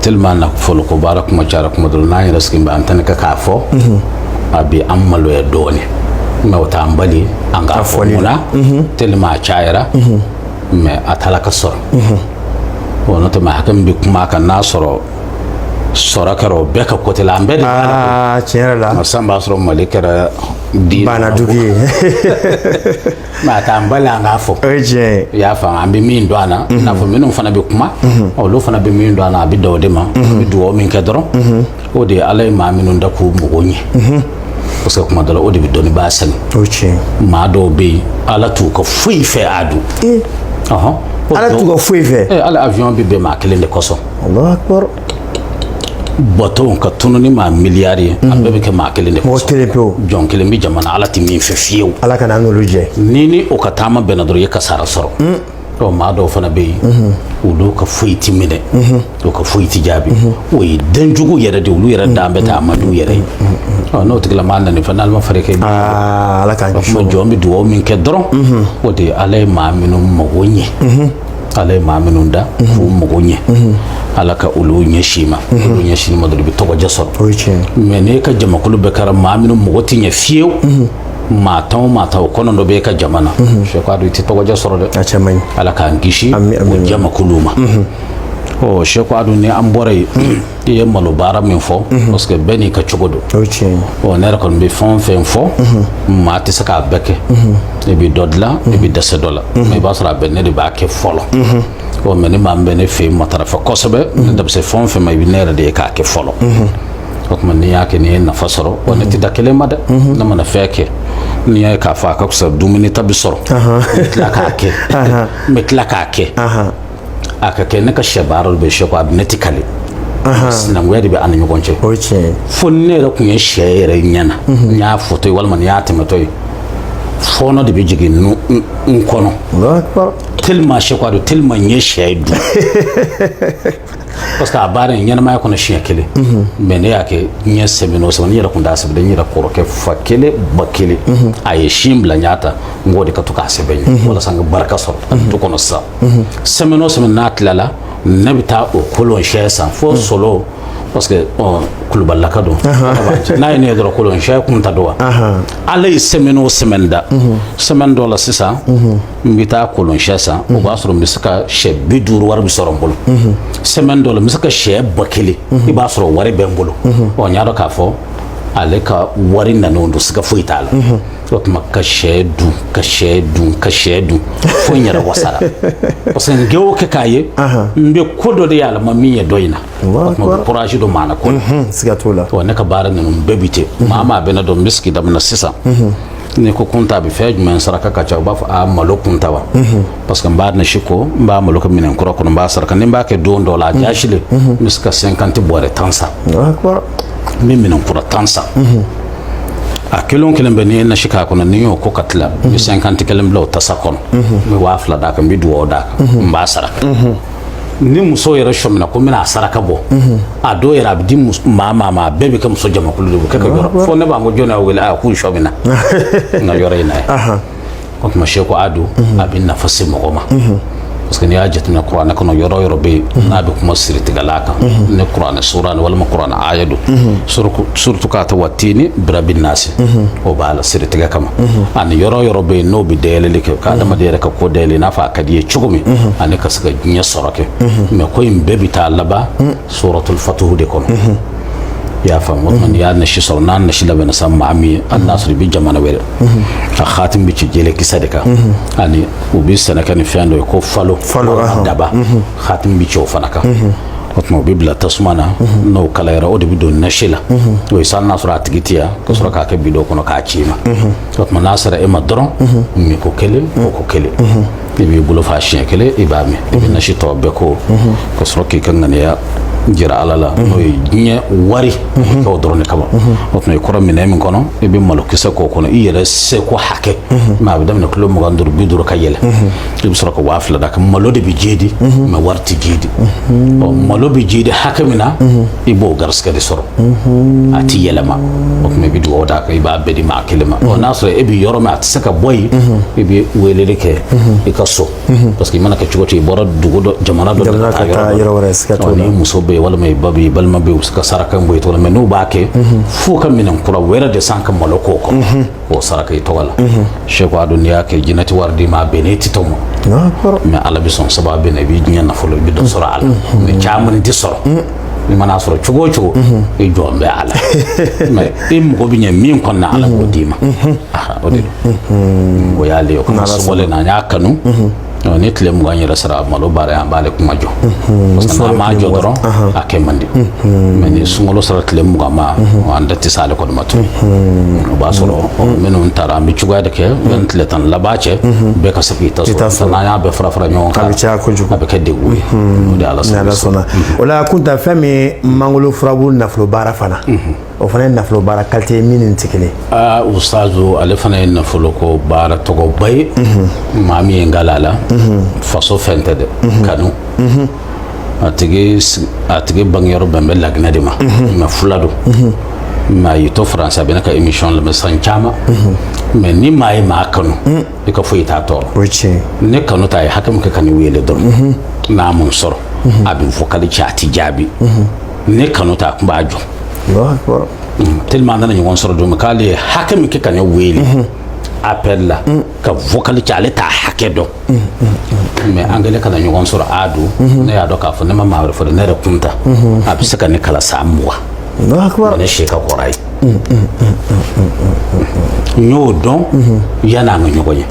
Tellement nafolo ko baara kuma cayara kuma dɔ la, n'an yɛrɛ sigi bɛ an tɛnɛ kɛ k'a fɔ, a bɛ an maloya dɔɔnin, mais o t'an bali an k'a fɔ. Fɔli mun la. na? Tellement a cayara, mais a taala ka sɔrɔ. Bon, n'o tɛ, maa hakɛ min bɛ kuma a kan, n'a sɔrɔ sɔrɔ kɛra o bɛɛ ka côté la, an bɛɛ de b'a la. Aa, tiɲɛ yɛrɛ la. Sisan b'a sɔrɔ Mali kɛra diinɛ Banna dugu ye. Mais a t'an bali an k'a fɔ. O ye tiɲɛ ye. I y'a faamu, an bɛ min dɔn a na, i n'a fɔ minnu fana bɛ kuma, olu fana bɛ min dɔn a na, a bɛ dan o de ma. An bɛ dugawu min kɛ dɔrɔn, o de ye Ala ye maa minnu da k'u mago ɲɛ, parce que kuma dɔ la, o de bɛ dɔnnibaa sɛgɛn. O ye tiɲɛ ye. Maa dɔw bɛ yen, Ala t'u ka foyi fɛ a dun. Ɔhɔn. Ala t'u ka foyi fɛ. Hali avion bɛ bɛn maa kelen de kosɔn. Allahu akbar. Bateau ka tunu ni maa miliyari ye, a bɛɛ bɛ kɛ maa kelen de Mɔgɔ kosɔn. kelen pewu. Jɔn kelen bɛ jamana, Ala tɛ min fɛ fiyewu. Ala kana an n'olu jɛ. Ni o ka taama bɛnna dɔrɔn, i ye kasara sɔrɔ. Ɔ, maa dɔw fana bɛ yen, olu ka foyi ti minɛ, o ka foyi ti jaabi, o ye denjugu yɛrɛ de ye, olu yɛrɛ dan bɛ taa a man d'u yɛrɛ ye. Ɔ, n'o tigilamaa nana fana, n'Ala ma fara i kan, i bɛ Aa, Ala k'an kisi kuma. o ma. Jɔn bɛ dugawu min kɛ dɔrɔn, o de ye Ala ye maa minnu mago ɲɛ, Ala ye maa minnu da k'u mago ɲɛ, Ala ka olu ɲɛsin ma, olu ɲɛsin ma dɔrɔn, i bɛ tɔgɔjɛ sɔrɔ. O ye tiɲɛ ye. Mais n'e ka jamakulu bɛɛ kɛra maa minnu mago tɛ ɲɛ fiyewu, maa 10 o maa 10, o 9 bɛ e ka jama na, Seko Adu, i tɛ tɔgɔjɛ sɔrɔ dɛ. A cɛ man ɲi. Ala k'an kisi Ami, ami, o ami. jamakulu ma. Ɔ, Seko Adu, ni an bɔra yen, i ye malo baara min fɔ, parce que bɛɛ n'i ka cogo don. O ye tiɲɛ ye. Ɔ, ne yɛrɛ kɔni bɛ fɛn o fɛn fɔ, maa tɛ se k'a bɛɛ kɛ. I bɛ dɔ dilan, i bɛ dɛsɛ dɔ la, mais i b'a sɔrɔ a bɛɛ ne de b'a kɛ fɔlɔ. Ɔ, mais ni maa min bɛ ne fɛ yen matarafa kosɛbɛ, ne da bɛ se fɛn o fɛn ma, i bɛ ne yɛrɛ de ye k'a kɛ fɔlɔ. O tuma, n'i y'a kɛ, n'i ye nafa sɔrɔ, wa ne tɛ da kelen ma dɛ. Ne mana fɛn kɛ, n'i y'a ye k'a fɔ a ka fisa, dumuni ta bɛ sɔrɔ, n bɛ tila k'a kɛ, n bɛ tila k'a kɛ. A ka kɛ ne ka sɛ baara bɛ sɛ kɔ, a bɛ ne ti kale, sinankunya de bɛ an ni ɲɔgɔn cɛ. O ye tiɲɛ ye. Fo ni ne yɛrɛ tun ye sɛ yɛrɛ ɲɛna, n y'a foto ye walima n y'a tɛmɛtɔ ye, fɔɔnɔ de bɛ jigin n kɔnɔ. Allahu akbar. Tellement, sɛ ko a don, tellement n ye sɛ ye dun, parce que a baara in ɲɛnamaya kɔnɔ siɲɛ kelen, mais ne y'a kɛ ɲɛ sɛbɛn o sɛbɛn, n yɛrɛ kun t'a sɛbɛn, n yɛrɛ kɔrɔkɛ fa kelen ba kelen, a ye sin bila, n y'a ta, n k'o de ka to k'a sɛbɛn ye walasa n ka barika sɔrɔ a bɛ du kɔnɔ. Sisan, semaine o semaine n'a tilala, ne bɛ taa o kolon sɛ san fo solo, parce que ɔ kulubalilaka don, n'a ye ne ye dɔrɔn, kolon sɛ kun ta don wa. Ala ye semaine o semaine da, semaine dɔ la sisan, n bɛ taa kolon sɛ san, o b'a sɔrɔ n bɛ se ka sɛ 50 wari bɛ sɔrɔ n bolo. Semaine dɔ la, n bɛ se ka sɛ 1000, i b'a sɔrɔ wari bɛ n bolo. Ɔ, n y'a dɔn k'a fɔ ale ka wari nan'o don, siga foyi t'a la. O tuma, ka sɛ dun, ka sɛ dun, ka sɛ dun, fo n yɛrɛ wasara, parce que n kɛ o kɛ k'a ye, n bɛ ko dɔ de y'a la ma min ye dɔ in na. O tuma, o bɛ courage don maa na ko la. Siga t'o la. Wa ne ka baara ninnu bɛɛ bi ten. Maa maa bɛ ne dɔn, n bɛ sigi daminɛ sisan, n'i ko kunta a bɛ fɛn jumɛn saraka ka ca, u b'a fɔ a malo kunta wa, parce que n b'a nasi ko, n b'a malo kɛ minɛn kura kɔnɔ, n b'a saraka. Ni n b'a kɛ don dɔ la, a jaasilen, n bɛ se ka 50 bɔrɛ 10 san. Allahu akbar. N bɛ minɛn kura 10 san. A kelen o kelen bɛ, n'i ye nasi k'a kɔnɔ, n'i y'o ko ka tila, n bɛ 50 kelen bila o tasa kɔnɔ, n bɛ 2000 d'a kan, n bɛ dugawu d'a kan, n b'a saraka. Ni muso yɛrɛ sɔmina ko n bɛna a saraka bɔ, a dɔw yɛrɛ a bɛ di maa maa ma, a bɛɛ bɛ kɛ muso jamakulu de bɛ kɛ ka yɔrɔ fo ne b'a ko jɔn y'a wele, a k'u sɔmina n ka yɔrɔ in na ye. O tuma, Seko Adu, a bɛ nafa se mɔgɔ ma, parce que n'i y'a jateminɛ kuranɛ kɔnɔ, yɔrɔ o yɔrɔ bɛ yen n'a bɛ kuma siritigɛla kan, ni kuranɛ sura ni walima kuranɛ aya don, surtout k'a ta watini birabi nasi, o b'a la siritigɛ kama. Ani yɔrɔ o yɔrɔ bɛ yen n'o bɛ dayɛlɛli kɛ, ka adamaden yɛrɛ ka ko dayɛlɛ i n'a fɔ a ka di i ye cogo min, ani ka se ka diɲɛ sɔrɔ kɛ, mais ko in bɛɛ bɛ taa laban suratul fatuhu de kɔnɔ. I y'a faamu? O tuma, n'i y'a nasi sɔrɔ, n'a nasi labɛnna sa, maa min ye, hali n'a sɔrɔ i bɛ jamana wɛrɛ, a xaatim bɛ ci jɛlɛ kisɛ de kan, ani u bɛ sɛnɛ kɛ ni fɛn dɔ ye ko falo. Falo, walima daba, xaatim bɛ ci o fana kan. O tuma, u bɛ bila tasuma na, n'o kalayara, o de bɛ don nasi la. O ye san n'a sɔrɔ a tigi tɛ yan, ka sɔrɔ k'a kɛ bidon kɔnɔ k'a ci i ma. O tuma, n'a sera e ma dɔrɔn, min ko kelen, o ko kelen, i b'i bolo fa siɲɛ kelen, i b'a min, i bɛ nasi tɔ bɛɛ ko, ka sɔrɔ k'i ka ŋaniya jira Ala la, n'o ye diɲɛ wari kɛ o dɔrɔn de kama. O tuma, i kɔrɔ minɛn min kɔnɔ, i bɛ malokisɛ k'o kɔnɔ, i yɛrɛ seko hakɛ, mais a bɛ daminɛ kilo 25, 50 ka yɛlɛ, i bɛ sɔrɔ ka 2000 d'a kan. Malo de bɛ jedi, mais wari tɛ jedi. Ɔ, malo bɛ jedi hakɛ min na, i b'o garisigɛ de sɔrɔ, a ti yɛlɛma. O tuma, i bɛ dugawu d'a kan, i b'a bɛɛ di maa kelen ma. Ɔ, n'a sɔrɔ e bɛ yɔrɔ min, a tɛ se ka bɔ yen, i bɛ weleli kɛ i ka so, parce que i mana kɛ cogo o cogo, i bɔra dugu dɔ, jamana dɔ de Jamana ka ka taa taa yɔrɔ yɔrɔ dɔ. wɛrɛ, siga t'o Ɔ, la. ni muso bɛ bɛ yen walima i ba bɛ yen, i balima bɛ yen, u bɛ se ka saraka in bɔ i tɔgɔ la. Mais n'u b'a kɛ, f'u ka minɛn kura wɛrɛ de san ka malo k'o kɔnɔ k'o saraka i tɔgɔ la. Seko Adu, n'i y'a kɛ, jinɛ tɛ wari d'i ma, a bɛnnen tɛ tɔmɔ. Mais Ala bɛ sɔn sababu bɛ na, i bɛ diɲɛ nafolo, i bɛ dɔ sɔrɔ a la. Mais caman tɛ sɔrɔ. I mana sɔrɔ cogo o cogo, i jɔn bɛ a la. Mais i mago bɛ ɲɛ min kɔnɔ na, Ala b'o d'i ma. O de don, o y'ale ye. O kama sunkalo in na, an y'a kanu ni tile 20 yɛrɛ sara malo baara ye, an b'ale kuma jɔ, parce que n'an m'a jɔ dɔrɔn, a kɛ man di. Mais ni sunkalo sera tile 20 ma, an da tɛ s'ale kɔni ma tun. O b'a sɔrɔ minnu taara, an bɛ cogoya de kɛ yanni tile 10 laban cɛ, bɛɛ ka se k'i ta sɔrɔ. N'an y'a bɛɛ fara fara ɲɔgɔn kan, a bɛ caya kojugu, a bɛ kɛ degun ye. O de ye Ala sɔnna. O la Kunta, fɛn min ye mangolo furabulu nafolo baara fana, o fana ye nafolo baara qualité ye min ni tɛ kelen. Aa ustazu, ale fana ye nafolo ko baara tɔgɔba ye. Maa min ye n gala a la, faso fɛn tɛ dɛ, kanu. A tigi bangeyɔrɔ bɛn bɛ Laginɛ de ma, mais fula don. Mais a y'i to Faransi, a bɛ ne ka émission lamɛn san caman. Mais ni maa ye maa kanu, i ka foyi t'a tɔɔrɔ. O ye tiɲɛ. Ne kanu ta ye hakɛ min kɛ ka ne wele dɔrɔn, n'a mun sɔrɔ, a bɛ vocal ci, a ti jaabi. Ne kanu ta, a tun b'a jɔ tellement. An nana ɲɔgɔn sɔrɔ don min, k'ale ye hakɛ min kɛ ka ne wele appel la, ka vocal ci, ale t'a hakɛ dɔn. Mais an kɛlen ka na ɲɔgɔn sɔrɔ a don, ne y'a dɔn k'a fɔ ne ma maa wɛrɛ fɔ dɛ, ne yɛrɛ kun ta a bɛ se ka ne kala san 20. Ne si ka kɔrɔ a ye, n y'o dɔn yanni an ka ɲɔgɔn ye.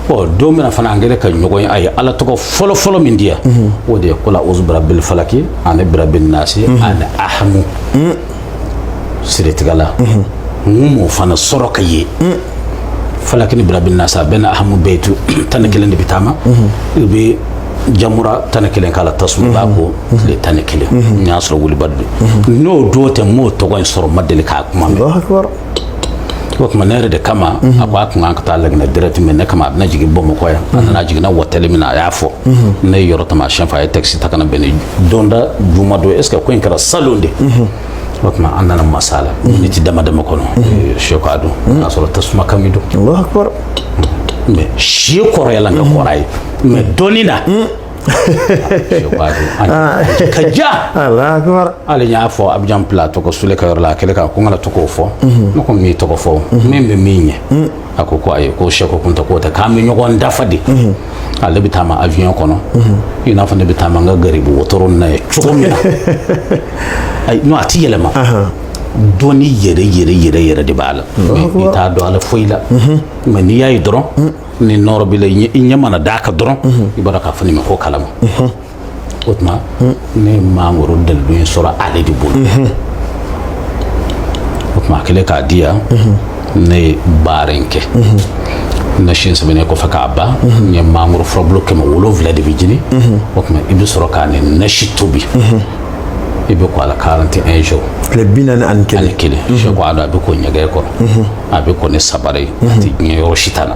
Ɔ, don min na fana an kɛlen ka ɲɔgɔn ye, a ye Ala tɔgɔ fɔlɔ fɔlɔ min di yan, o de ye kola uzu birabil falaki ani birabil nasi ani ahamu siritigɛla. N m'o fana sɔrɔ ka ye. Falaki ni birabil nasi, a bɛɛ ni ahamu bɛɛ 11 de bɛ taama. I bɛ jamura 11 k'a la, tasuma b'a ko tile 11. N y'a sɔrɔ wulibali don. N'o don tɛ, n m'o tɔgɔ in sɔrɔ, n ma deli k'a kuma mɛn. O tuma ne yɛrɛ de kama, a ko a kun kan ka taa Laginɛ direct, mais ne kama a bɛna jigin Bamakɔ yan. A nana jiginna hôtel min na, a y'a fɔ ne ye yɔrɔ taamasiyɛn fɔ, a ye taxi ta ka na bɛn ni donda juma don. Est ce que ko in kɛra salon de? O tuma an nana masala miniti dama dama kɔnɔ. Seko Adu, k'a sɔrɔ tasuma kami don. Mais si kɔrɔyala n ka kɔrɔ a ye, mais dɔnni na, Seko Adu ka ja. Hali n y'a fɔ Abidjan Plateau ko Sule ka yɔrɔ la, a kɛlen ka ko n kana to k'o fɔ. Ne ko m'i tɔgɔ fɔ, min bɛ min ɲɛ. A ko ko ayi, ko Seko Kunta k'o tɛ, k'an bɛ ɲɔgɔn dafa de. Ale bɛ taama avion kɔnɔ i n'a fɔ ne bɛ taama n ka garibu wotoro na ye cogo min na. Ayi, non, a ti yɛlɛma. Dɔnni yɛrɛ yɛrɛ yɛrɛ yɛrɛ de b'a la, mais i t'a dɔn a la foyi la. Mais n'i y'a ye dɔrɔn, ni nɔrɔ b'i la, i ɲɛ mana d'a kan dɔrɔn, i b'a dɔn k'a fɔ nin bɛ ko kalama. O tuma ne ye mangoro dalilu in sɔrɔ ale de bolo. O tuma a kɛlen k'a di yan, ne ye baara in kɛ. Ne sin sɛbɛnnen kɔfɛ k'a ban, n ye mangoro furabulu 700 de bɛ jini. O tuma i bɛ sɔrɔ k'a ni nasi tobi, i bɛ ko a la 41 jours. Tile 41. Ani kelen. Seko Adu, a bɛ ko ɲɛgɛn kɔnɔ, a bɛ ko ni sabara ye, a tɛ diɲɛ yɔrɔ si ta la.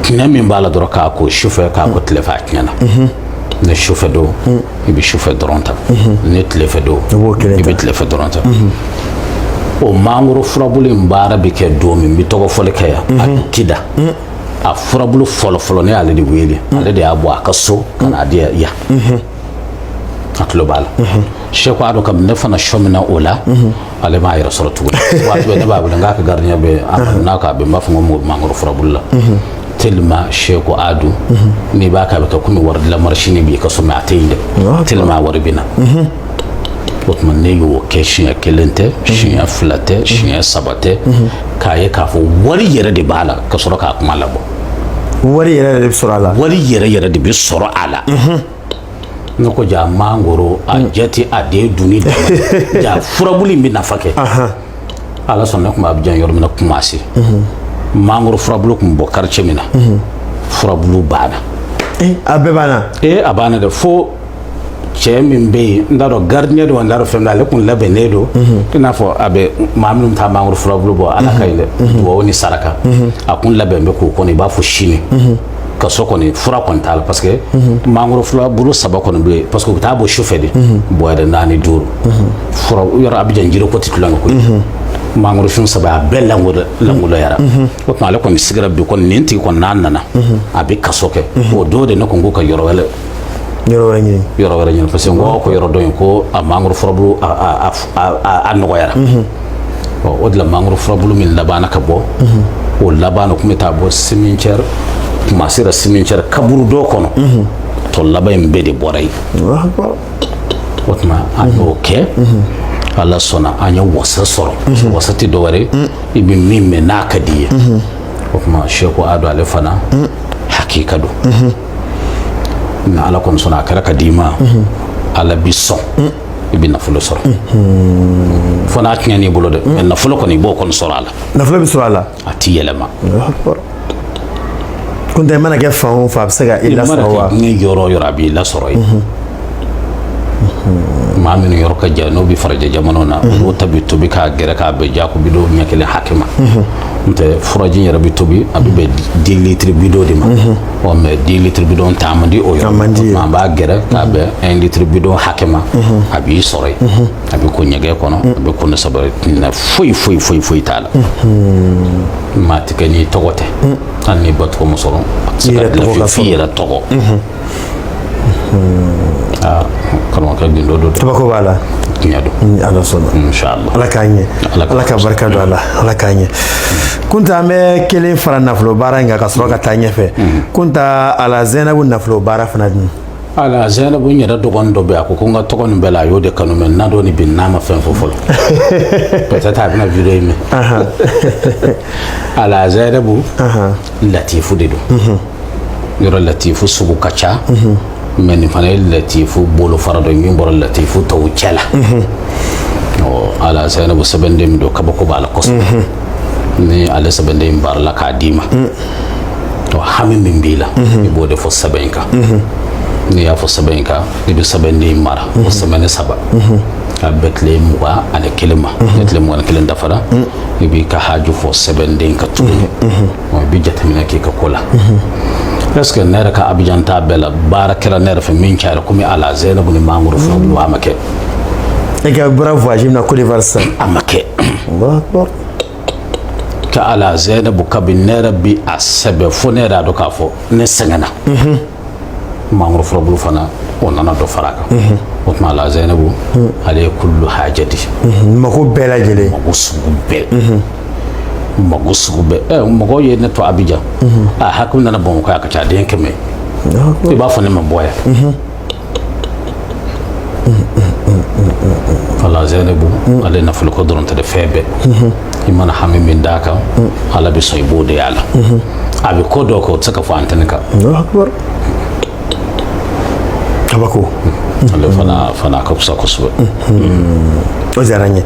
Tiɲɛ min b'a la dɔrɔn, k'a ko sufɛ, k'a ko tilefɛ, a tiɲɛna. Ni sufɛ don, i bɛ sufɛ dɔrɔn ta. Ni tilefɛ don, i bɛ tilefɛ dɔrɔn ta. O mangoro furabulu in baara bɛ kɛ don min, n bɛ tɔgɔ fɔli kɛ yan, a kida a furabulu fɔlɔ fɔlɔ, ne y'ale de wele, ale de y'a bɔ a ka so ka n'a di yan. A tulo b'a la. Seko Adu, kabini ne fana sɔ min na o la, ale m'a yɛrɛ sɔrɔ tuguni. Waati bɛɛ ne b'a wele, n k'a ka gardien bɛ n'a k'a bɛ, n b'a fɔ n ko mɔgɔ mangoro furabulu la. Tellement Seko Adu, n'i b'a kɛ, a bɛ kɛ komi wari dilan marisini b'i ka so, mais a tɛ yen dɛ, tellement wari bɛ na. O tuma ne y'o kɛ, siɲɛ kelen tɛ, siɲɛ fila tɛ, siɲɛ saba tɛ, k'a ye k'a fɔ wari yɛrɛ de b'a la, ka sɔrɔ k'a kuma labɔ. Wari yɛrɛ de bɛ sɔrɔ a la. Wari yɛrɛ yɛrɛ de bɛ sɔrɔ a la. Ne ko ja mangoro a jate a den dunni dama, ja furabulu in bɛ nafa kɛ. Ala sɔnna, ne tun bɛ Abidjan yɔrɔ min na, Kumasi, mangoro furabulu tun bɔ quartier min na, furabulu banna. A bɛɛ banna. Ee, a banna dɛ. Fo cɛ min bɛ yen, n t'a dɔn gardien don, n t'a dɔn fɛn min, ale kun labɛnnen don i n'a fɔ a bɛ maa minnu bɛ taa mangoro furabulu bɔ, Ala ka ɲi dɛ, duwawu ni saraka, a kun labɛn bɛ k'o kɔnɔ i b'a fɔ sini ka so kɔni fura kɔni t'a la, parce que mangoro furabulu saba kɔni bɛ yen, parce que u bɛ taa bɔ sufɛ de, bɔrɛ naani duuru fura yɔrɔ Abidjan jiri ko tɛ tulonkɛ koyi. Mangoro sun saba, a bɛɛ langoloyara. O tuma ale kɔni sigira bi kɔni, nin tigi kɔni n'a nana, a bɛ kaso kɛ o don de. Ne ko n ko ka yɔrɔ wɛrɛ Yɔrɔ wɛrɛ ɲini. Yɔrɔ wɛrɛ ɲini, parce que n ko yɔrɔ dɔ in ko a mangoro furabulu a nɔgɔyara. Ɔ, o de la mangoro furabulu min labanna ka bɔ, o laban o tun bɛ taa bɔ cimetière, Kumasera cimetière kaburu dɔ kɔnɔ. Tɔ laban in bɛɛ de bɔra yen. Allahu akbar. O tuma an y'o kɛ, Ala sɔnna, an ye wasa sɔrɔ. Wasa tɛ dɔwɛrɛ ye, i bɛ min mɛn n'a ka di i ye. O tuma Seku Ado, ale fana hakika don. Ni Ala kɔni sɔnna, a kɛra ka d'i ma, Ala bi sɔn, i bɛ nafolo sɔrɔ. Fo n'a tiɲɛn'i bolo dɛ, mais nafolo kɔni, i b'o kɔni sɔrɔ a la. Nafolo bɛ sɔrɔ a la. A ti yɛlɛma. Allahu akbar. Kunta, i mana kɛ fan o fan, a bɛ se ka i I mana lasɔrɔ wa? kɛ diɲɛ yɔrɔ o yɔrɔ, a b'i lasɔrɔ yen. Maa minnu yɔrɔ ka jan, n'o bɛ farajɛ jamanaw na, olu ta bɛ tobi k'a gɛrɛ k'a bɛn jako bidon ɲɛ kelen hakɛ ma. N'o tɛ, furaji yɛrɛ bɛ tobi, a bɛ bɛn 10 litres bidon de ma. Ɔ, mais 10 litres bidon ta man di o yɔrɔ. A man di ye. An b'a gɛrɛ k'a bɛn 1 litre bidon hakɛ ma, a b'i sɔrɔ yen. A bɛ ko ɲɛgɛn kɔnɔ, a bɛ ko ne sabali na, foyi foyi foyi foyi t'a la. Maa tɛ kɛ n'i tɔgɔ tɛ, hali n'i ba tɔgɔ ma sɔrɔ, a tɛ se I ka yɛrɛ dilan tɔgɔ ka f'i sɔrɔ. yɛrɛ tɔgɔ. Aa, karamɔgɔkɛ, gindo don dɛ. Kabako b'a la. Tiɲɛ don. Ni Ala sɔnna. Inshallah. Ala k'a ɲɛ. Ala ka Ala ka barika don a la, Ala k'a ɲɛ. Kunta, an bɛ kelen fara nafolo baara in kan ka sɔrɔ ka taa ɲɛfɛ. Kunta, Ala Zɛnabu nafolo baara fana dun? Ala Zɛnabu, n yɛrɛ dɔgɔnin dɔ bɛ yen, a ko ko n ka tɔgɔ nin bɛɛ la, a y'o de kanu, mɛ n'a dɔn ni bi n'a ma fɛn fɔ fɔlɔ, peut-être a bɛna vidéo in mɛn. Ala Zɛnabu, latifu de don. Yɔrɔ latifu sugu ka ca, mais nin fana ye latifu bolofara dɔ ye min bɔra latifu tɔw cɛ la. Ɔ, Ala Zɛnabu, sɛbɛnden min don, kabako b'a la kosɛbɛ. Ni ale sɛbɛnden in baarala k'a d'i ma, ɔ, hami min b'i la, i b'o de fɔ sɛbɛn in kan. N'i y'a fɔ sɛbɛn in kan, i bɛ sɛbɛnden in mara o sɛbɛnni 3, a bɛ tile 21 ma. Ni tile 21 dafara, i b'i ka haju fɔ sɛbɛnden kan tuguni. Ɔ, i bɛ jateminɛ k'i ka ko la. Est ce que ne yɛrɛ ka Abijan ta bɛɛ la, baara kɛra ne yɛrɛ fɛ min cayara komi Ala Zɛnabu ni mangoro furabulu, a ma kɛ. E ka bɔra voyage min na Côte d'Ivoire sisan? A ma kɛ. Allahu akbar. Ka Ala Zɛnabu, kabi ne yɛrɛ bi a sɛbɛn fo ne yɛrɛ y'a dɔn k'a fɔ ne sɛgɛnna. Mangoro furabulu fana, o nana dɔ fara a kan. O tuma Ala Zɛnabu, ale ye kullu hajati. Mako bɛɛ lajɛlen. Mago sugu bɛɛ, mago sugu bɛɛ. Ɛ, mɔgɔw ye ne to Abijan, a hakili nana Bamakɔ yan, a ka ca den 100. I b'a fɔ ne ma bɔ yan. Ala Zɛnɛbu, ale nafolo ko dɔrɔn tɛ dɛ, fɛn bɛɛ. I mana hami min d'a kan, Ala bɛ sɔn, i b'o de y'a la. A bɛ ko dɔw kɛ, o tɛ se ka fɔ antenne kan. Allahu akbar, kabako. Ale fana ka fisa kosɛbɛ. O diyara n ye.